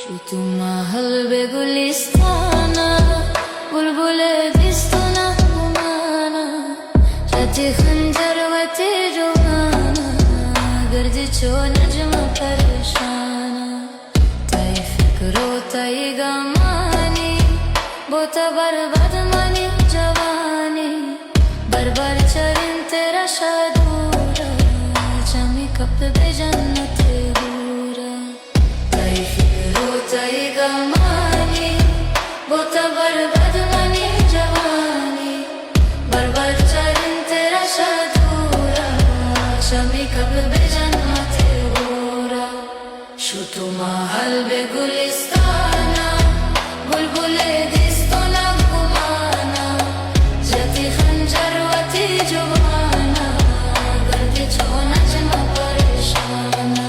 تو ماہل بہ گلستانا، بلبل دیستونا گمانا، چہ تئی خنجر وتی جوانا، گردی چو نجم پریشانا۔ تئی فکر و تئی گمانی، بوتا برباد منی جوانی۔ بربر چرین ترا شادورا، چمی کپ بہ جنت گورا۔ تئی فکر و تئی گمانی، بوتا برباد منی جوانی۔ بربر چرین ترا شادورا، چمی کپ بہ جنت گورا۔ شو تو ماہل بہ گلستانا، بلبل دیستونا گمانا، چہ تئی خنجر وتی جوانا، گردی چو نجم پریشانا۔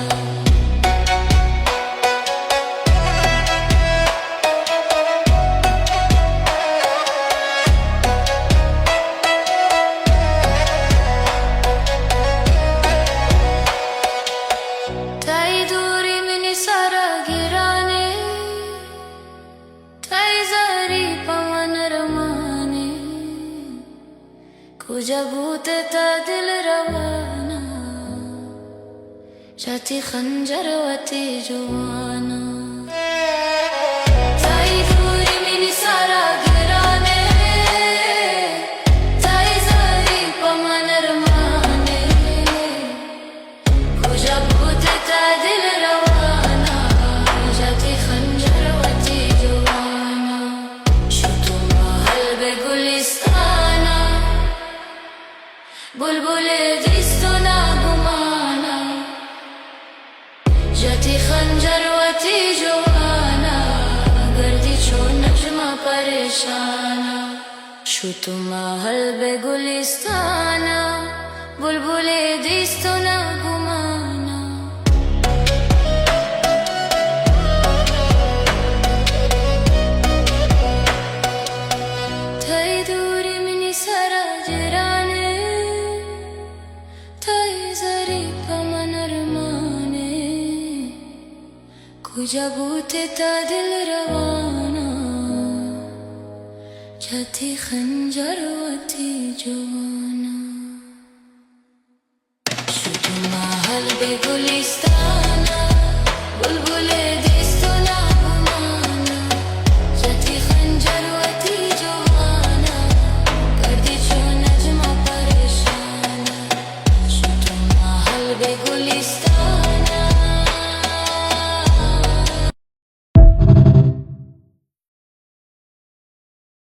تئی دوری منی سرا گرانے، تئی زاری پہ من ارمانے۔ کجا بوت تئی دل روانا، چہ تئی خنجر وتی جوانا۔ تئی دوری منی سرا گرانے، تئی زاری پہ من ارمانے۔ کجا بوت تئی دل روانا، چہ تئی خنجر وتی جوانا۔ شو تو ماہل بہ گلستانا، بلبل دیستونا گمانا، چہ تئی خنجر وتی جوانا، گردی چو نجم پریشانا۔ شو تو ماہل بہ گلستانا، بلبل دیستونا گمانا۔ تئی دوری منی سرا گرانے، تئی زاری پہ من ارمانے۔ کجا بوت تئی دل روانا، چہ تئی خنجر وتی جوانا۔